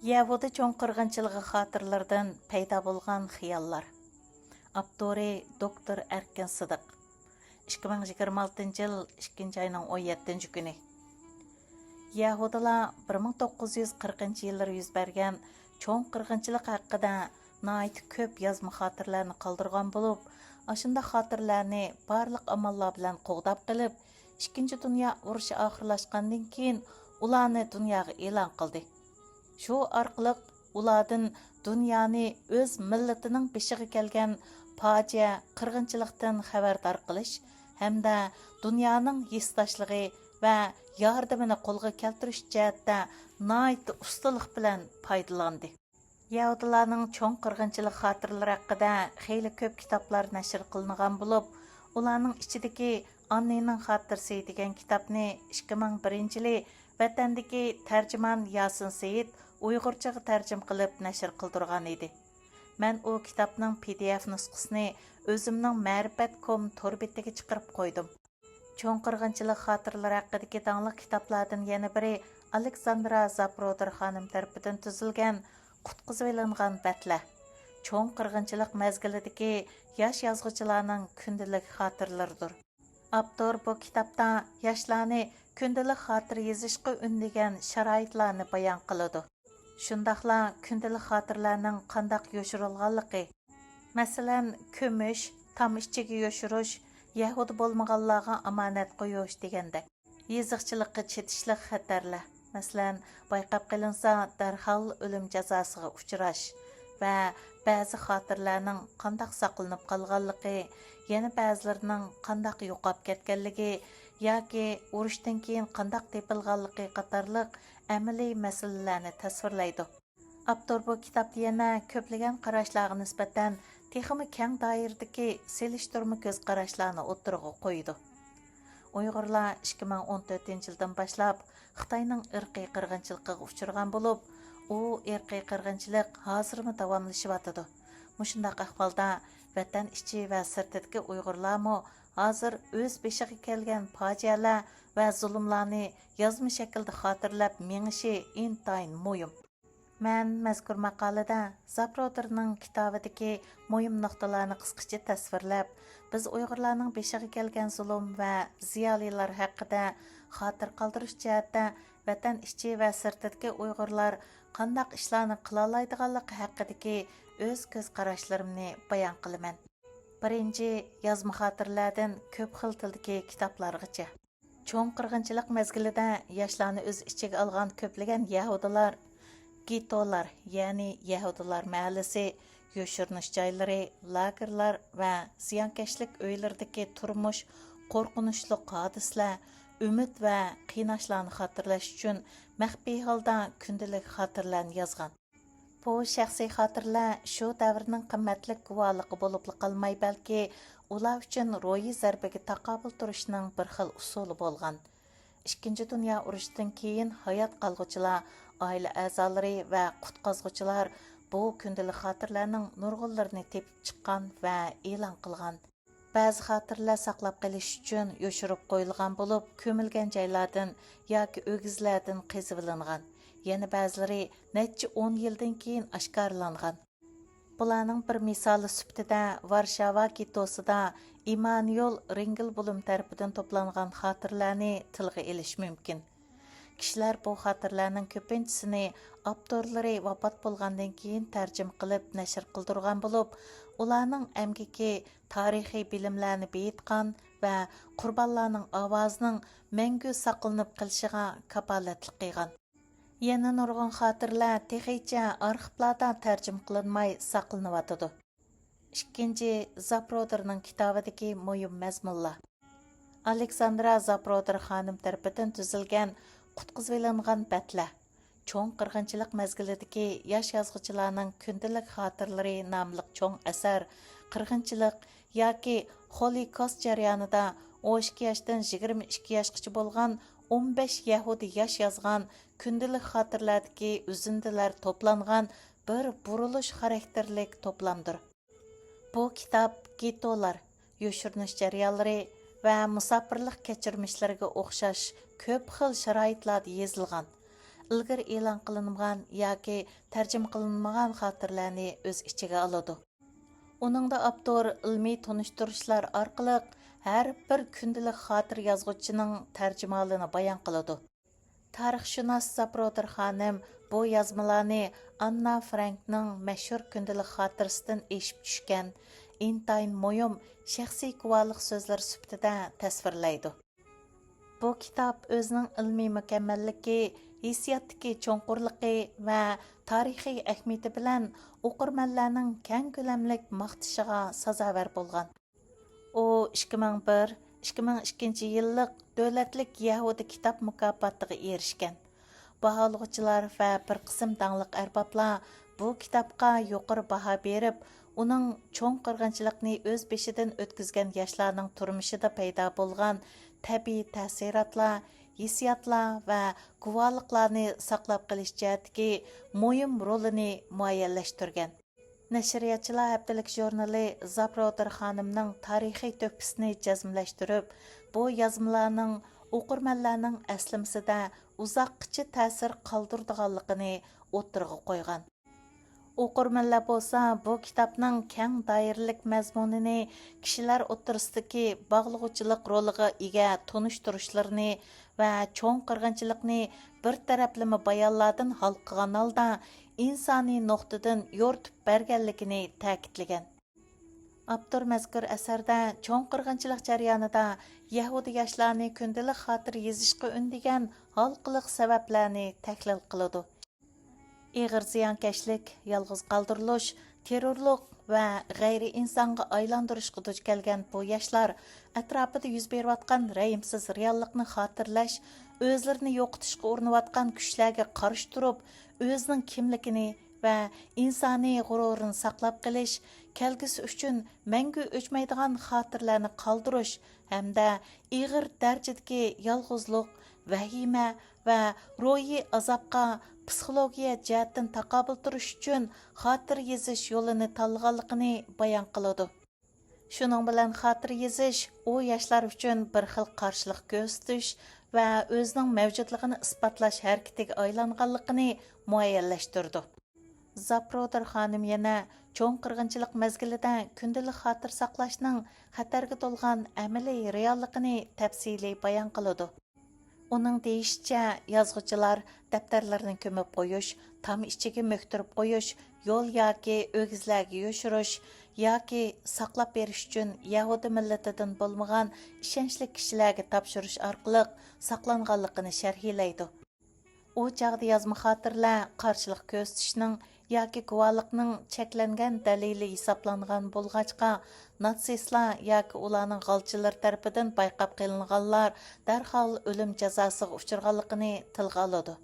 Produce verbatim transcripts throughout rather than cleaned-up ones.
يەھۇدىي چوڭ قىرغىنچىلىقى خاتىرىلىرىدىن پەيدا بولغان خىياللار. ئاپتورى دوكتور ئەركىن سىدىق. ئىككى مىڭ يىگىرمە ئالتىنچى يىل ئىككىنچى ئاينىڭ ئون يەتتىنچى كۈنى. يەھۇدىيلار بىر مىڭ توققۇز يۈز قىرىقىنچى يىللىرى يۈز بەرگەن چوڭ قىرغىنچىلىق ھەققىدە ناھايىتى كۆپ يازما خاتىرىلەرنى قالدۇرغان بولۇپ، ئاشۇنداق خاتىرىلەرنى بارلىق ئاماللار بىلەن قوغداپ قېلىپ، ئىككىنچى دۇنيا ئۇرۇشى ئاخىرلاشقاندىن كېيىن ئۇلارنى دۇنياغا ئېلان قىلدى. شۇ ئارقىلىق ئۇلاردىن دۇنيانى ئۆز مىللىتىنىڭ بېشىغا كەلگەن پاجىئە، قىرغىنچىلىقتىن خەۋەردار قىلىش ھەمدە دۇنيانىڭ ھېسداشلىقى ۋە ياردىمىنى قولغا كەلتۈرۈش جەھەتتە ناھايىتى ئۇستىلىق بىلەن پايدىلاندى. يەھۇدىيلارنىڭ چوڭ قىرغىنچىلىق خاتىرىلىرى ھەققىدە خېلى كۆپ كىتابلار نەشر قىلىنغان بولۇپ، ئۇلارنىڭ ئىچىدىكى ئاننىنىڭ خاتىرىسى دېگەن كىتابنى ئىككى مىڭ بىرىنچى يىلى ۋەتەندىكى تەرجىمان ياسىن سېيىت ئۇيغۇرچىغا تەرجىمە قىلىپ نەشر قىلدۇرغان ئىدى. مەن ئۇ كىتابنىڭ پى دى ئېف نۇسخىسىنى ئۆزۈمنىڭ مەرىپەت كوم تور بېتىگە چىقىرىپ قويدۇم. چوڭ قىرغىنچىلىق خاتىرىلىرى ھەققىدىكى داڭلىق كىتابلاردىن يەنە بىرى ئالېكساندرا زاپرودېر خانىم تەرىپىدىن تۈزۈلگەن قۇتقۇزۇۋېلىنغان بەتلەر. چوڭ قىرغىنچىلىق مەزگىلىدىكى ياش يازغۇچىلارنىڭ كۈندىلىك خاتىرىلىرىدۇر. ئاپتور بۇ كىتابتا ياشلارنى كۈندىلىك خاتىرە يېزىشقا ئۈندىگەن شارائىتلارنى بايان قىلىدۇ. شۇنداقلا كۈندىلىك خاتىرىلەرنىڭ قانداق يوشۇرۇلغانلىقى، مەسىلەن، كۈمۈش، تام ئىچىگە يوشۇرۇش، يەھۇدىي بولمىغانلارغا ئامانەت قويۇش دېگەندەك. يېزىقچىلىققا چېتىشلىق خەتەرلەر، مەسىلەن، بايقاپ قېلىنسا دەرھال ئۆلۈم جازاسىغا ئۇچراش ۋە بەزى خاتىرىلەرنىڭ قانداق ساقلىنىپ قالغانلىقى، يەنە بەزىلىرىنىڭ قانداق يوقاپ كەتكەنلىكى ياكى ئۇرۇشتىن كېيىن قانداق تېپىلغانلىقى قاتارلىق ئەمەلىي مەسىلىلەرنى تەسۋىرلەيدۇ. ئاپتور بۇ كىتابتا يەنە كۆپلىگەن قاراشلارغا نىسبەتەن تېخىمۇ كەڭ دائىرىدىكى سېلىشتۇرما كۆز قاراشلارنى ئوتتۇرىغا قويىدۇ. ئۇيغۇرلار ئىككى مىڭ ئون تۆتىنچى يىلدىن باشلاپ خىتاينىڭ ئىرقىي قىرغىنچىلىقىغا ئۇچرىغان بولۇپ، ئۇ ئىرقىي قىرغىنچىلىق ھازىرمۇ داۋاملىشىۋاتىدۇ. مۇشۇنداق ئەھۋالدا ۋەتەن ئىچى ۋە سىرتىدىكى ئۇيغۇرلارمۇ ھازىر ئۆز بېشىغا كەلگەن پاجىئەلەر ۋە زۇلۇملارنى يازما شەكىلدە خاتىرىلەپ مېڭىشى ئىنتايىن مۇھىم. مەن مەزكۇر ماقالىدە زاپرودېرنىڭ كىتابىدىكى مۇھىم نۇقتىلارنى قىسقىچە تەسۋىرلەپ، بىز ئۇيغۇرلارنىڭ بېشىغا كەلگەن زۇلۇم ۋە زىيالىيلار ھەققىدە خاتىرە قالدۇرۇش جەھەتتە ۋەتەن ئىچى ۋە سىرتىدىكى ئۇيغۇرلار قانداق ئىشلارنى قىلالايدىغانلىقى ھەققىدىكى ئۆز كۆز قاراشلىرىمنى بايان قىلىمەن. بىرىنچى، يازما خاتىرىلەردىن كۆپ خىل تىلدىكى كىتابلارغىچە. چوڭ قىرغىنچىلىق مەزگىلىدە ياشلارنى ئۆز ئىچىگە ئالغان كۆپلىگەن يەھۇدىيلار گېتتولار، يەنى يەھۇدىيلار مەھەللىسى، يوشۇرۇنۇش جايلىرى، لاگېرلار ۋە زىيانكەشلىك ئۆيلىرىدىكى تۇرمۇش، قورقۇنچلۇق ھادىسىلەر، ئۈمىد ۋە قىيناشلارنى خاتىرىلەش ئۈچۈن مەخپىي ھالدا كۈندىلىك خاتىرىلەرنى يازغان. بۇ شەخسىي خاتىرىلەر شۇ دەۋرنىڭ قىممەتلىك گۇۋاھلىقى بولۇپلا قالماي، بەلكى ئۇلار ئۈچۈن روھىي زەربىگە تاقابىل تۇرۇشنىڭ بىر خىل ئۇسۇلى بولغان. ئىككىنچى دۇنيا ئۇرۇشىدىن كېيىن ھايات قالغۇچىلار، ئائىلە ئەزالىرى ۋە قۇتقازغۇچىلار بۇ كۈندىلىك خاتىرىلەرنىڭ نۇرغۇنلىرىنى تېپىپ چىققان ۋە ئېلان قىلغان. بەزى خاتىرىلەر ساقلاپ قېلىش ئۈچۈن يوشۇرۇپ قويۇلغان بولۇپ، كۆمۈلگەن جايلاردىن ياكى ئۆگزىلەردىن قېزىۋېلىنغان. يەنە بەزىلىرى نەچچە ئون يىلدىن كېيىن ئاشكارىلانغان. بۇلارنىڭ بىر مىسالى سۈپىتىدە ۋارشاۋا گېتتوسىدا ئىمانۇيل رىنگېلبلوم تەرىپىدىن توپلانغان خاتىرىلەرنى تىلغا ئېلىش مۇمكىن. كىشىلەر بۇ خاتىرىلەرنىڭ كۆپىنچىسىنى ئاپتورلىرى ۋاپات بولغاندىن كېيىن تەرجىمە قىلىپ نەشر قىلدۇرغان بولۇپ، ئۇلارنىڭ ئەمگىكى تارىخىي بىلىملەرنى بېيىتقان ۋە قۇربانلارنىڭ ئاۋازىنىڭ مەڭگۈ ساقلىنىپ قېلىشىغا كاپالەتلىك قىلغان. يەنە نۇرغۇن خاتىرىلەر تېخىچە ئارخىپلاردا تەرجىمە قىلىنماي ساقلىنىۋاتىدۇ. ئىككىنچى، زاپرودېرنىڭ كىتابىدىكى مۇھىم مەزمۇنلار. ئالېكساندرا زاپرودېر خانىم تەرىپىدىن تۈزۈلگەن قۇتقۇزۇۋېلىنغان بەتلەر. چوڭ قىرغىنچىلىق مەزگىلىدىكى ياش يازغۇچىلارنىڭ كۈندىلىك خاتىرىلىرى ناملىق چوڭ ئەسەر، قىرغىنچىلىق ياكى خولوكوست جەريانىدا ئون ئىككى ياشتىن يىگىرمە ئىككى ياشقىچە بولغان ئون بەش يەھۇدىي ياش يازغان كۈندىلىك خاتىرىلەردىكى ئۈزۈندىلەر توپلانغان بىر بۇرۇلۇش خاراكتېرلىك توپلامدۇر. بۇ كىتاب گېتتولار، يوشۇرۇنۇش جەريانلىرى ۋە مۇساپىرلىق كەچۈرمىشلىرىگە ئوخشاش كۆپ خىل شارائىتلاردا يېزىلغان. ئىلگىرى ئېلان قىلىنمىغان ياكى تەرجىمە قىلىنمىغان خاتىرىلەرنى ئۆز ئىچىگە ئالىدۇ. ئۇنىڭدا ئاپتور ئىلمىي تونۇشتۇرۇشلار ئارقىلىق ھەر بىر كۈندىلىك خاتىرە يازغۇچىنىڭ تەرجىمىھالىنى بايان قىلىدۇ. تارىخشۇناس زاپرودېر خانىم بۇ يازمىلارنى ئاننا فرانكنىڭ مەشھۇر كۈندىلىك خاتىرىسىدىن ئېشىپ چۈشكەن، ئىنتايىن مۇھىم شەخسىي گۇۋاھلىق سۆزلىرى سۈپىتىدە تەسۋىرلەيدۇ. بۇ كىتاب ئۆزىنىڭ ئىلمىي مۇكەممەللىكى، ھېسسىياتتىكى چوڭقۇرلۇقى ۋە تارىخىي ئەھمىيىتى بىلەن ئوقۇرمەنلەرنىڭ كەڭ كۆلەملىك ماختىشىغا سازاۋەر بولغان. ئۇ ئىككى مىڭ بىر، ئىككى مىڭ ئىككىنچى يىللىق دۆلەتلىك يەھۇدىي كىتاب مۇكاپاتىغا ئېرىشكەن. باھالىغۇچىلار ۋە بىر قىسىم داڭلىق ئەربابلار بۇ كىتابقا يۇقىرى باھا بېرىپ، ئۇنىڭ چوڭ قىرغىنچىلىقنى ئۆز بېشىدىن ئۆتكۈزگەن ياشلارنىڭ تۇرمۇشىدا پەيدا بولغان تەبىئىي تەسىراتلار، ھېسسىياتلار ۋە گۇۋاھلىقلارنى ساقلاپ قېلىش جەھەتتىكى مۇھىم رولىنى مۇئەييەنلەشتۈرگەن. نەشرىياتچىلار ھەپتىلىك ژۇرنىلى زاپرودېر خانىمنىڭ تارىخىي تۆھپىسىنى جەزملەشتۈرۈپ، بۇ يازمىلارنىڭ ئوقۇرمەنلەرنىڭ ئەسلىمىسىدە ئۇزاققىچە تەسىر قالدۇرىدىغانلىقىنى ئوتتۇرىغا قويغان. ئوقۇرمەنلەر بولسا بۇ كىتابنىڭ كەڭ دائىرىلىك مەزمۇنىنى، كىشىلەر ئوتتۇرىسىدىكى باغلىغۇچىلىق رولىغا ئىگە تونۇشتۇرۇشلىرىنى ۋە چوڭ قىرغىنچىلىقنى بىر تەرەپلىمە بايانلاردىن ھالقىغان ھالدا ئىنسانىي نۇقتىدىن يورۇتۇپ بەرگەنلىكىنى تەكىتلىگەن. ئاپتور مەزكۇر ئەسەردە چوڭ قىرغىنچىلىق جەريانىدا يەھۇدىي ياشلارنى كۈندىلىك خاتىرە يېزىشقا ئۈندىگەن ھالقىلىق سەۋەبلەرنى تەھلىل قىلىدۇ. ئېغىر زىيانكەشلىك، يالغۇز قالدۇرۇلۇش، تېررورلۇق ۋە غەيرىي ئىنسانغا ئايلاندۇرۇشقا دۇچ كەلگەن بۇ ياشلار ئەتراپىدا يۈز بېرىۋاتقان رەھىمسىز رېئاللىقنى خاتىرىلەش، ئۆزلىرىنى يوقىتىشقا ئۇرۇنۇۋاتقان كۈچلەرگە قارشى تۇرۇپ، ئۆزىنىڭ كىملىكىنى ۋە ئىنسانىي غۇرۇرىنى ساقلاپ قېلىش، كەلگۈسى ئۈچۈن مەڭگۈ ئۆچمەيدىغان خاتىرىلەرنى قالدۇرۇش ھەمدە ئېغىر دەرىجىدىكى يالغۇزلۇق، ۋەھىمە ۋە روھىي ئازابقا پسىخولوگىيە جەھەتتىن تاقابىل تۇرۇش ئۈچۈن خاتىرە يېزىش يولىنى تاللىغانلىقىنى بايان قىلىدۇ. شۇنىڭ بىلەن خاتىرە يېزىش ئۇ ياشلار ئۈچۈن بىر خىل قارشىلىق كۆرسىتىش ۋە ئۆزىنىڭ مەۋجۇتلۇقىنى ئىسپاتلاش ھەرىكىتىگە ئايلانغانلىقىنى مۇئەييەنلەشتۈرىدۇ. زاپرودېر خانىم يەنە چوڭ قىرغىنچىلىق مەزگىلىدە كۈندىلىك خاتىرە ساقلاشنىڭ خەتەرگە تولغان ئەمەلىي رېئاللىقىنى تەپسىلىي بايان قىلىدۇ. ئۇنىڭ دېيىشىچە، يازغۇچىلار دەپتەرلىرىنى كۆمۈپ قويۇش، تام ئىچىگە مۆكتۈرۈپ قويۇش، يول ياكى ئۆگزىلەرگە يوشۇرۇش ياكى ساقلاپ بېرىش ئۈچۈن يەھۇدىي مىللىتىدىن بولمىغان ئىشەنچلىك كىشىلەرگە تاپشۇرۇش ئارقىلىق ساقلانغانلىقىنى شەرھلەيدۇ. ئۇ چاغدا يازما خاتىرىلەر قارشىلىق كۆرسىتىشنىڭ ياكى گۇۋاھلىقنىڭ چەكلەنگەن دەلىلى ھېسابلانغان بولغاچقا، ناتسىستلار ياكى ئۇلارنىڭ غالچىلىرى تەرىپىدىن بايقاپ قېلىنغانلار دەرھال ئۆلۈم جازاسىغا ئۇچرىغانلىقىنى تىلغا ئالىدۇ.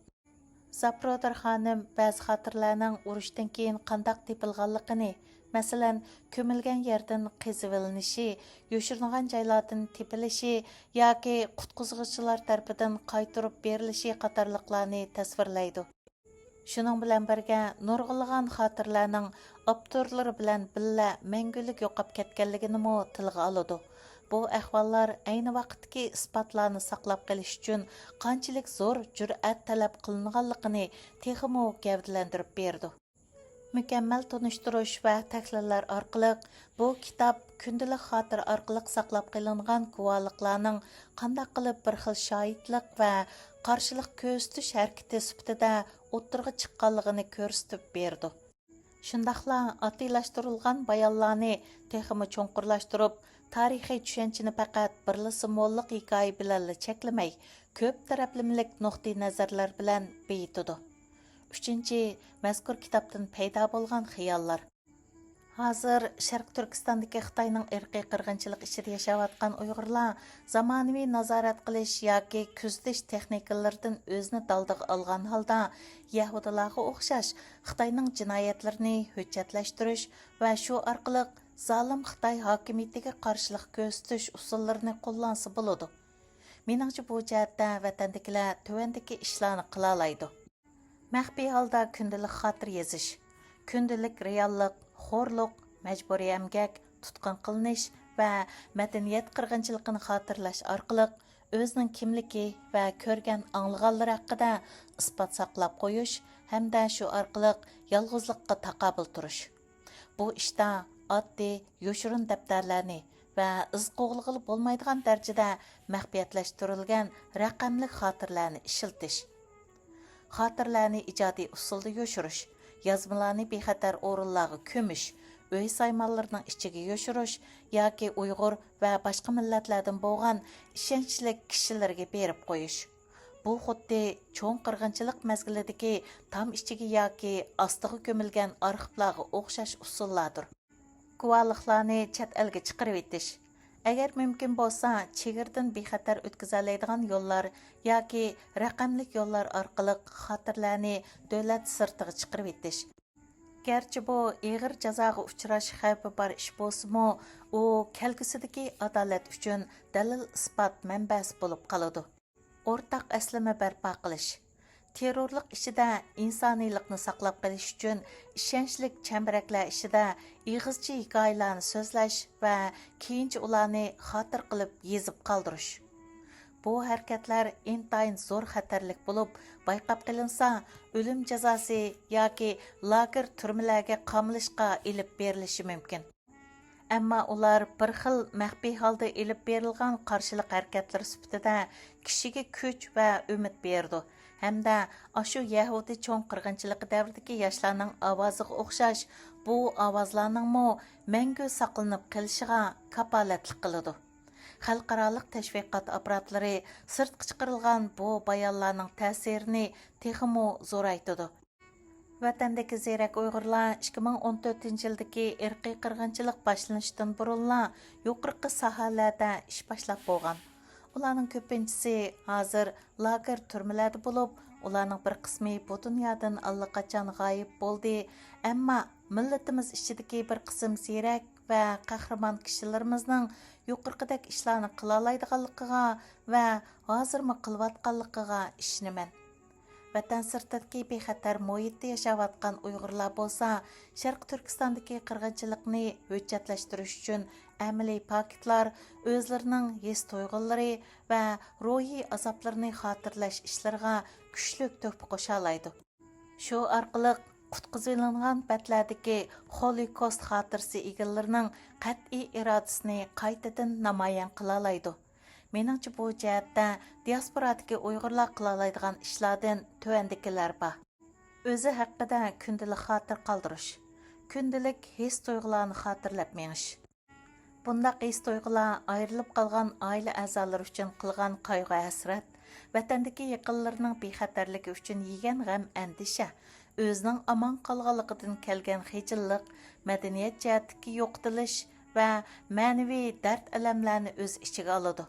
زاپرودېر خانىم بەزى خاتىرىلەرنىڭ ئۇرۇشتىن كېيىن قانداق تېپىلغانلىقىنى، مەسىلەن، كۆمۈلگەن يەردىن قېزىۋېلىنىشى، يوشۇرۇنغان جايلاردىن تېپىلىشى ياكى قۇتقۇزغۇچىلار تەرىپىدىن قايتۇرۇپ بېرىلىشى قاتارلىقلارنى تەسۋىرلەيدۇ. شۇنىڭ بىلەن بىرگە، نۇرغۇنلىغان خاتىرىلەرنىڭ ئاپتورلىرى بىلەن بىللە مەڭگۈلۈك يوقاپ كەتكەنلىكىنىمۇ تىلغا ئالىدۇ. بۇ ئەھۋاللار ئەينى ۋاقىتتىكى ئىسپاتلارنى ساقلاپ قېلىش ئۈچۈن قانچىلىك زور جۈرئەت تەلەپ قىلىنغانلىقىنى تېخىمۇ گەۋدىلەندۈرۈپ بېرىدۇ. مۇكەممەل تونۇشتۇرۇش ۋە تەھلىللەر ئارقىلىق بۇ كىتاب كۈندىلىك خاتىرە ئارقىلىق ساقلاپ قېلىنغان گۇۋاھلىقلارنىڭ قانداق قىلىپ بىر خىل شاھىتلىق ۋە قارشىلىق كۆرسىتىش ھەرىكىتى سۈپىتىدە ئوتتۇرىغا چىققانلىقىنى كۆرسىتىپ بېرىدۇ. شۇنداقلا ئاددىيلاشتۇرۇلغان بايانلارنى تېخىمۇ چوڭقۇرلاشتۇرۇپ، تارىخىي چۈشەنچىنى پەقەت بىرلا سىمۋوللۇق ھېكايە بىلەنلا چەكلىمەي، كۆپ تەرەپلىمىلىك نۇقتىئىنەزەرلەر بىلەن بېيىتىدۇ. ئۈچىنچى، مەزكۇر كىتابتىن پەيدا بولغان خىياللار. ھازىر شەرقىي تۈركىستاندىكى خىتاينىڭ ئىرقىي قىرغىنچىلىقى ئىچىدە ياشاۋاتقان ئۇيغۇرلار زامانىۋى نازارەت قىلىش ياكى كۆزىتىش تېخنىكىلىرىدىن ئۆزىنى دالدىغا ئالغان ھالدا، يەھۇدىيلارغا ئوخشاش خىتاينىڭ جىنايەتلىرىنى ھۆججەتلەشتۈرۈش ۋە شۇ ئارقىلىق زالىم خىتاي ھاكىمىيىتىگە قارشىلىق كۆرسىتىش ئۇسۇللىرىنى قوللانسا بولىدۇ. مېنىڭچە، بۇ جەھەتتە ۋەتەندىكىلەر تۆۋەندىكى ئىشلارنى قىلالايدۇ. مەخپىي ھالدا كۈندىلىك خاتىرە يېزىش، كۈندىلىك رېئاللىق، خورلۇق، مەجبۇرىي ئەمگەك، تۇتقۇن قىلىنىش ۋە مەدەنىيەت قىرغىنچىلىقىنى خاتىرىلەش ئارقىلىق ئۆزىنىڭ كىملىكى ۋە كۆرگەن ئاڭلىغانلىرى ھەققىدە ئىسپات ساقلاپ قويۇش ھەمدە شۇ ئارقىلىق يالغۇزلۇققا تاقابىل تۇرۇش. بۇ ئىشتا ئاددىي، يوشۇرۇن دەپتەرلەرنى ۋە ئىز قوغلىغىلى بولمايدىغان دەرىجىدە مەخپىيەتلەشتۈرۈلگەن رەقەملىك خاتىرىلەرنى ئىشلىتىش. خاتىرىلەرنى ئىجادىي ئۇسۇلدا يوشۇرۇش، يازمىلارنى بىخەتەر ئورۇنلارغا كۆمۈش، ئۆي سايمانلىرىنىڭ ئىچىگە يوشۇرۇش ياكى ئۇيغۇر ۋە باشقا مىللەتلەردىن بولغان ئىشەنچلىك كىشىلەرگە بېرىپ قويۇش. بۇ خۇددى چوڭ قىرغىنچىلىق مەزگىلىدىكى تام ئىچىگە ياكى ئاستىغا كۆمۈلگەن ئارخىپلارغا ئوخشاش ئۇسۇللاردۇر. گۇۋاھلىقلارنى چەت ئەلگە چىقىرىۋېتىش. ئەگەر مۇمكىن بولسا، چېگرىدىن بىخەتەر ئۆتكۈزەلەيدىغان يوللار ياكى رەقەملىك يوللار ئارقىلىق خاتىرىلەرنى دۆلەت سىرتىغا چىقىرىۋېتىش. گەرچە بۇ ئېغىر جازاغا ئۇچراش خەۋپى بار ئىش بولسىمۇ، ئۇ كەلگۈسىدىكى ئادالەت ئۈچۈن دەلىل-ئىسپات مەنبەسى بولۇپ قالىدۇ. ئورتاق ئەسلىمە بەرپا قىلىش. تېررورلۇق ئىچىدە ئىنسانىيلىقنى ساقلاپ قېلىش ئۈچۈن ئىشەنچلىك چەمبىرەكلەر ئىچىدە ئېغىزچە ھېكايىلەرنى سۆزلەش ۋە كېيىنچە ئۇلارنى خاتىرە قىلىپ يېزىپ قالدۇرۇش. بۇ ھەرىكەتلەر ئىنتايىن زور خەتەرلىك بولۇپ، بايقاپ قېلىنسا، ئۆلۈم جازاسى ياكى لاگېر تۈرمىلەرگە قامىلىشقا ئېلىپ بېرىلىشى مۇمكىن. ئەمما ئۇلار بىر خىل مەخپىي ھالدا ئېلىپ بېرىلغان قارشىلىق ھەرىكەتلىرى سۈپىتىدە كىشىگە كۈچ ۋە ئۈمىد بېرىدۇ ھەمدە ئاشۇ يەھۇدىي چوڭ قىرغىنچىلىقى دەۋرىدىكى ياشلارنىڭ ئاۋازىغا ئوخشاش بۇ ئاۋازلارنىڭمۇ مەڭگۈ ساقلىنىپ قېلىشىغا كاپالەتلىك قىلىدۇ. خەلقئارالىق تەشۋىقات ئاپپاراتلىرى سىرتقا چىقىرىلغان بۇ بايانلارنىڭ تەسىرىنى تېخىمۇ زورايتىدۇ. ۋەتەندىكى زېرەك ئۇيغۇرلار ئىككى مىڭ ئون تۆتىنچى يىلدىكى ئىرقىي قىرغىنچىلىق باشلىنىشتىن بۇرۇنلا يۇقىرىقى ساھەلەردە ئىش باشلاپ بولغان. ئۇلارنىڭ كۆپىنچىسى ھازىر لاگېر تۈرمىلەردە بولۇپ، ئۇلارنىڭ بىر قىسمى بۇ دۇنيادىن ئاللىقاچان غايىب بولدى. ئەمما مىللىتىمىز ئىچىدىكى بىر قىسىم زېرەك ۋە قەھرىمان كىشىلىرىمىزنىڭ يۇقىرىقىدەك ئىشلارنى قىلالايدىغانلىقىغا ۋە ھازىرمۇ قىلىۋاتقانلىقىغا ئىشىنىمەن. ۋەتەن سىرتىدىكى بىخەتەر مۇھىتتا ياشاۋاتقان ئۇيغۇرلار بولسا، شەرقىي تۈركىستاندىكى قىرغىنچىلىقنى ھۆججەتلەشتۈرۈش ئۈچۈن ئەمەلىي پاكىتلار، ئۆزلىرىنىڭ ھېس-تۇيغۇلىرى ۋە روھىي ئازابلىرىنى خاتىرىلەش ئىشلىرىغا كۈچلۈك تۆھپە قوشالايدۇ. شۇ ئارقىلىق قۇتقۇزۇۋېلىنغان بەتلەردىكى خولوكوست خاتىرىسى ئىگىلىرىنىڭ قەتئىي ئىرادىسىنى قايتىدىن نامايان قىلالايدۇ. مېنىڭچە، بۇ جەھەتتە دىياسپورادىكى ئۇيغۇرلار قىلالايدىغان ئىشلاردىن تۆۋەندىكىلەر بار. ئۆزى ھەققىدە كۈندىلىك خاتىرە قالدۇرۇش، كۈندىلىك ھېس-تۇيغۇلارنى خاتىرىلەپ مېڭىش. بۇنداق ھېس-تۇيغۇلار ئايرىلىپ قالغان ئائىلە ئەزالىرى ئۈچۈن قىلغان قايغۇ-ھەسرەت، ۋەتەندىكى يېقىنلىرىنىڭ بىخەتەرلىكى ئۈچۈن يېگەن غەم-ئەندىشە، ئۆزىنىڭ ئامان قالغانلىقىدىن كەلگەن خىجىللىق، مەدەنىيەت جەھەتتىكى يوقىتىلىش ۋە مەنىۋى دەرد-ئەلەملەرنى ئۆز ئىچىگە ئالىدۇ.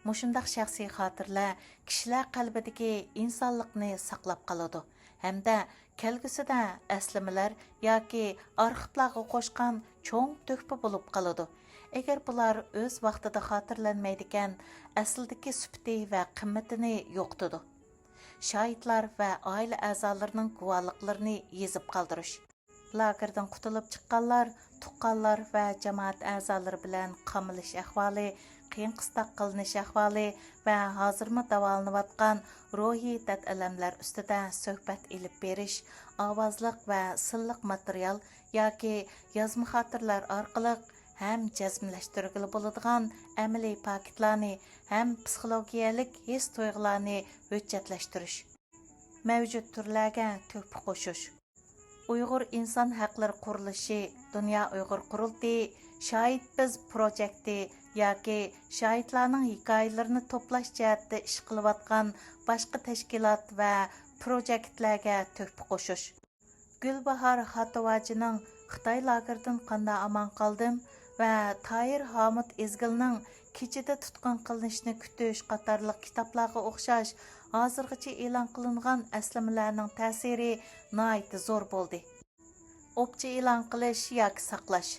مۇشۇنداق شەخسىي خاتىرىلەر كىشىلەر قەلبىدىكى ئىنسانلىقنى ساقلاپ قالىدۇ ھەمدە كەلگۈسىدە ئەسلىمىلەر ياكى ئارخىپلارغا قوشقان چوڭ تۆھپە بولۇپ قالىدۇ. ئەگەر بۇلار ئۆز ۋاقتىدا خاتىرىلەنمەيدىكەن، ئەسلىدىكى سۈپىتى ۋە قىممىتىنى يوقىتىدۇ. شاھىتلار ۋە ئائىلە ئەزالىرىنىڭ گۇۋاھلىقلىرىنى يېزىپ قالدۇرۇش. لاگېردىن قۇتۇلۇپ چىققانلار، تۇغقانلار ۋە جامائەت ئەزالىرى بىلەن قامىلىش ئەھۋالى، قىيىن قىستاق قىلىنىش ئەھۋالى ۋە ھازىرمۇ داۋالىنىۋاتقان روھىي دەرد-ئەلەملەر ئۈستىدە سۆھبەت ئېلىپ بېرىش، ئاۋازلىق ۋە سىنلىق ماتېرىيال ياكى يازما خاتىرىلەر ئارقىلىق ھەم جەزملەشتۈرگىلى بولىدىغان ئەمەلىي پاكىتلارنى ھەم پسىخولوگىيەلىك ھېس-تۇيغۇلارنى ھۆججەتلەشتۈرۈش. مەۋجۇت تۈرلەرگە تۆھپە قوشۇش. ئۇيغۇر ئىنسان ھەقلىرى قۇرۇلۇشى، دۇنيا ئۇيغۇر قۇرۇلتىيى، شاھىت بىز پروجېكتى ياكى شاھىتلارنىڭ ھېكايىلىرىنى توپلاش جەھەتتە ئىش قىلىۋاتقان باشقا تەشكىلات ۋە پروجېكتلەرگە تۆھپە قوشۇش. گۈلباھار خاتىۋاجىنىڭ خىتاي لاگېرىدىن قانداق ئامان قالدىم ۋە تاھىر ھامۇت ئىزگىلنىڭ كېچىدە تۇتقۇن قىلىنىشنى كۈتۈش قاتارلىق كىتابلارغا ئوخشاش ھازىرغىچە ئېلان قىلىنغان ئەسلىمىلەرنىڭ تەسىرى ناھايىتى زور بولدى. ئوپچە ئېلان قىلىش ياكى ساقلاش.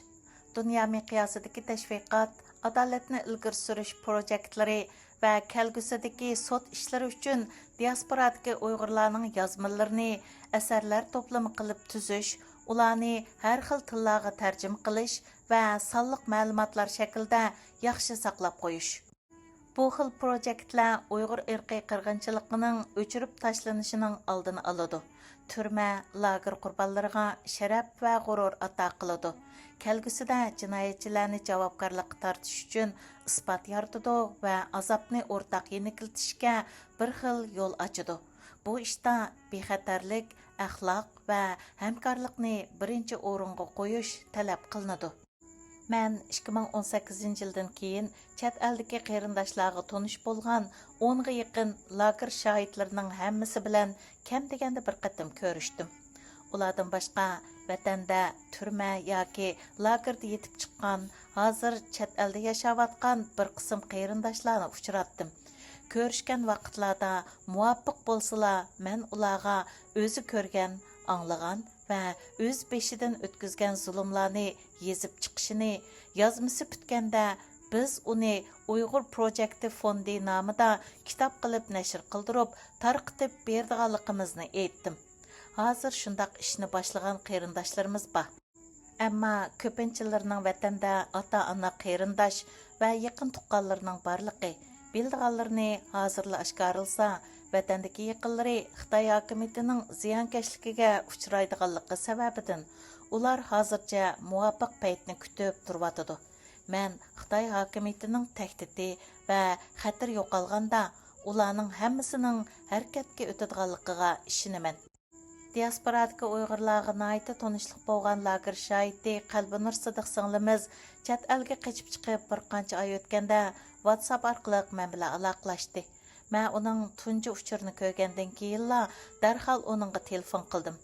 دۇنيا مىقياسىدىكى تەشۋىقات، ئادالەتنى ئىلگىرى سۈرۈش پروجېكتلىرى ۋە كەلگۈسىدىكى سوت ئىشلىرى ئۈچۈن دىياسپورادىكى ئۇيغۇرلارنىڭ يازمىلىرىنى، ئەسەرلەر توپلىمى قىلىپ تۈزۈش، ئۇلارنى ھەر خىل تىللارغا تەرجىمە قىلىش ۋە سانلىق مەلۇماتلار شەكلىدە ياخشى ساقلاپ قويۇش. بۇ خىل پروژېكتلار ئۇيغۇر ئىرقىي قىرغىنچىلىقىنىڭ ئۆچۈرۈپ تاشلىنىشىنىڭ ئالدىنى ئالىدۇ. تۈرمە، لاگېر قۇربانلىرىغا شەرەپ ۋە غۇرۇر ئاتا قىلىدۇ. كەلگۈسىدە جىنايەتچىلەرنى جاۋابكارلىققا تارتىش ئۈچۈن ئىسپات يارىتىدۇ ۋە ئازابنى ئورتاق يېنىكلىتىشكە بىر خىل يول ئاچىدۇ. بۇ ئىشتا بىخەتەرلىك، ئەخلاق ۋە ھەمكارلىقنى بىرىنچى ئورۇنغا قويۇش تەلەپ قىلىنىدۇ. مەن ئىككى مىڭ ئون سەككىزىنچى يىلدىن كېيىن چەت ئەلدىكى قېرىنداشلارغا تونۇش بولغان ئونغا يېقىن لاگېر شاھىتلىرىنىڭ ھەممىسى بىلەن كەم دېگەندە بىر قېتىم كۆرۈشتۈم. ئۇلاردىن باشقا، ۋەتەندە تۈرمە ياكى لاگېردا يېتىپ چىققان، ھازىر چەت ئەلدە ياشاۋاتقان بىر قىسىم قېرىنداشلارنى ئۇچراتتىم. كۆرۈشكەن ۋاقىتلاردا مۇۋاپىق بولسىلا، مەن ئۇلارغا ئۆزى كۆرگەن، ئاڭلىغان ۋە ئۆز بېشىدىن ئۆتكۈزگەن زۇلۇملارنى يېزىپ چىقىشىنى، يازمىسى پۈتكەندە بىز ئۇنى ئۇيغۇر پروجېكتى فوندى نامىدا كىتاب قىلىپ نەشر قىلدۇرۇپ، تارقىتىپ بېرىدىغانلىقىمىزنى ئېيتتىم. ھازىر شۇنداق ئىشنى باشلىغان قېرىنداشلىرىمىز بار. ئەمما كۆپىنچىلىرىنىڭ ۋەتەندە ئاتا-ئانا، قېرىنداش ۋە يېقىن تۇغقانلىرىنىڭ بارلىقى، بىلىدىغانلىرىنى ھازىرلا ئاشكارىلىسا، ۋەتەندىكى يېقىنلىرى خىتاي ھاكىمىيىتىنىڭ زىيانكەشلىكىگە ئۇچرايدىغانلىقى سەۋەبىدىن، ئۇلار ھازىرچە مۇۋاپىق پەيتنى كۈتۈپ تۇرۇۋاتىدۇ. مەن خىتاي ھاكىمىيىتىنىڭ تەھدىتى ۋە خەتىرى يوقالغاندا، ئۇلارنىڭ ھەممىسىنىڭ ھەرىكەتكە ئۆتىدىغانلىقىغا ئىشىنىمەن. دىياسپورادىكى ئۇيغۇرلارغا ناھايىتى تونۇشلۇق بولغان لاگېر شاھىتى قەلبىنۇر سىدىق سىڭلىمىز چەت ئەلگە قېچىپ چىقىپ بىر قانچە ئاي ئۆتكەندە، ۋاتساپ ئارقىلىق مەن بىلەن ئالاقىلاشتى. مەن ئۇنىڭ تۇنجى ئۇچۇرىنى كۆرگەندىن كېيىنلا، دەرھال ئۇنىڭغا تېلېفون قىلدىم.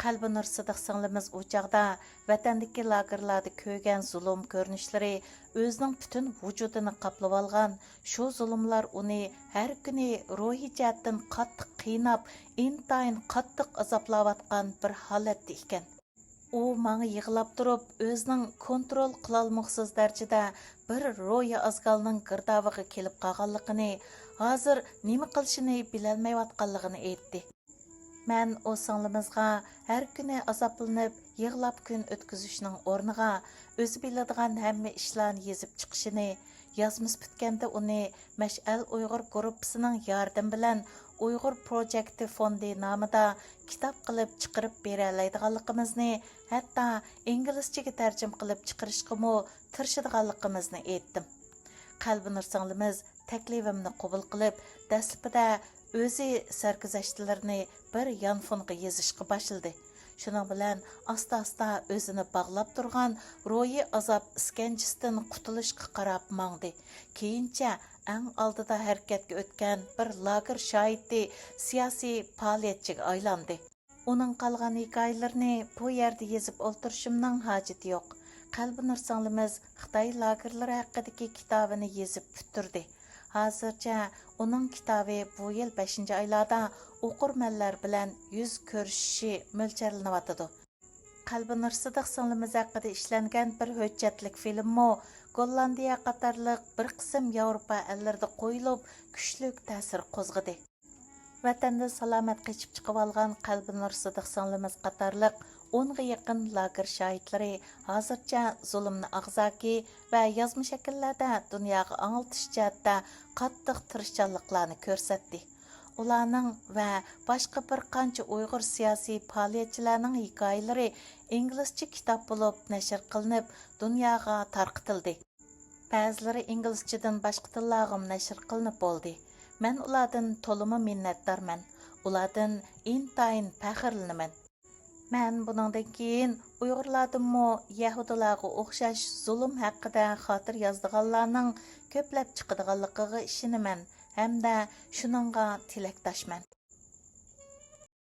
قەلبىنۇر سىدىق سىڭلىمىز ئۇ چاغدا ۋەتەندىكى لاگېرلاردا كۆرگەن زۇلۇم كۆرۈنۈشلىرى ئۆزىنىڭ پۈتۈن ۋۇجۇدىنى قاپلىۋالغان، شۇ زۇلۇملار ئۇنى ھەر كۈنى روھىي جەھەتتىن قاتتىق قىيناپ، ئىنتايىن قاتتىق ئازابلاۋاتقان بىر ھالەتتە ئىكەن. ئۇ ماڭا يىغلاپ تۇرۇپ، ئۆزىنىڭ كونترول قىلالمىغۇسىز دەرىجىدە بىر روھىي ئازگالنىڭ گىردابىغا كېلىپ قالغانلىقىنى، ھازىر نېمە قىلىشىنى بىلەلمەيۋاتقانلىقىنى ئېيتتى. مەن ئۇ سىڭلىمىزغا ھەر كۈنى ئازابلىنىپ، يىغلاپ كۈن ئۆتكۈزۈشنىڭ ئورنىغا، ئۆزى بىلىدىغان ھەممە ئىشلارنى يېزىپ چىقىشىنى، يازمىسى پۈتكەندە ئۇنى مەشئەل ئۇيغۇر گۇرۇپپىسىنىڭ ياردىمى بىلەن ئۇيغۇر پروجېكتى فوندى نامىدا كىتاب قىلىپ چىقىرىپ بېرەلەيدىغانلىقىمىزنى، ھەتتا ئىنگلىزچىگە تەرجىمە قىلىپ چىقىرىشقىمۇ تىرىشىدىغانلىقىمىزنى ئېيتتىم. قەلبىنۇر سىڭلىمىز تەكلىپىمنى قوبۇل قىلىپ، دەسلىپىدە ئۆزى سەرگۈزەشتلىرىنى بىر يانفونغا يېزىشقا باشلىدى. شۇنىڭ بىلەن ئاستا-ئاستا ئۆزىنى باغلاپ تۇرغان روھىي ئازاب ئىسكەنجىسىدىن قۇتۇلۇشقا قاراپ ماڭدى. كېيىنچە ئەڭ ئالدىدا ھەرىكەتكە ئۆتكەن بىر لاگېر شاھىتى، سىياسىي پائالىيەتچىگە ئايلاندى. ئۇنىڭ قالغان ھېكايىلىرىنى بۇ يەردە يېزىپ ئولتۇرۇشۇمنىڭ ھاجىتى يوق. قەلبىنۇر سىڭلىمىز خىتاي لاگېرلىرى ھەققىدىكى كىتابىنى يېزىپ پۈتتۈردى. ھازىرچە ئۇنىڭ كىتابى بۇ يىل بەشىنچى ئايلاردا ئوقۇرمەنلەر بىلەن يۈز كۆرۈشۈشى مۆلچەرلىنىۋاتىدۇ. قەلبىنۇر سىدىق سىڭلىمىز ھەققىدە ئىشلەنگەن بىر ھۆججەتلىك فىلىممۇ گوللاندىيە قاتارلىق بىر قىسىم ياۋروپا ئەللىرىدە قويۇلۇپ، كۈچلۈك تەسىر قوزغىدى. ۋەتەندىن سالامەت قېچىپ چىقىۋالغان قەلبىنۇر سىدىق سىڭلىمىز قاتارلىق ئونغا يېقىن لاگېر شاھىتلىرى ھازىرچە زۇلۇمنى ئاغزاكى ۋە يازما شەكىللەردە دۇنياغا ئاڭلىتىش جەھەتتە قاتتىق تىرىشچانلىقلارنى كۆرسەتتى. ئۇلارنىڭ ۋە باشقا بىر قانچە ئۇيغۇر سىياسىي پائالىيەتچىلەرنىڭ ھېكايىلىرى ئىنگلىزچە كىتاب بولۇپ نەشر قىلىنىپ، دۇنياغا تارقىتىلدى. بەزىلىرى ئىنگلىزچىدىن باشقا تىللارغىمۇ نەشر قىلىنىپ بولدى. مەن ئۇلاردىن تولىمۇ مىننەتدارمەن. ئۇلاردىن ئىنتايىن پەخىرلىنىمەن. مەن بۇنىڭدىن كېيىن ئۇيغۇرلاردىنمۇ يەھۇدىيلارغا ئوخشاش زۇلۇم ھەققىدە خاتىرە يازىدىغانلارنىڭ كۆپلەپ چىقىدىغانلىقىغا ئىشىنىمەن ھەمدە شۇنىڭغا تىلەكداشمەن.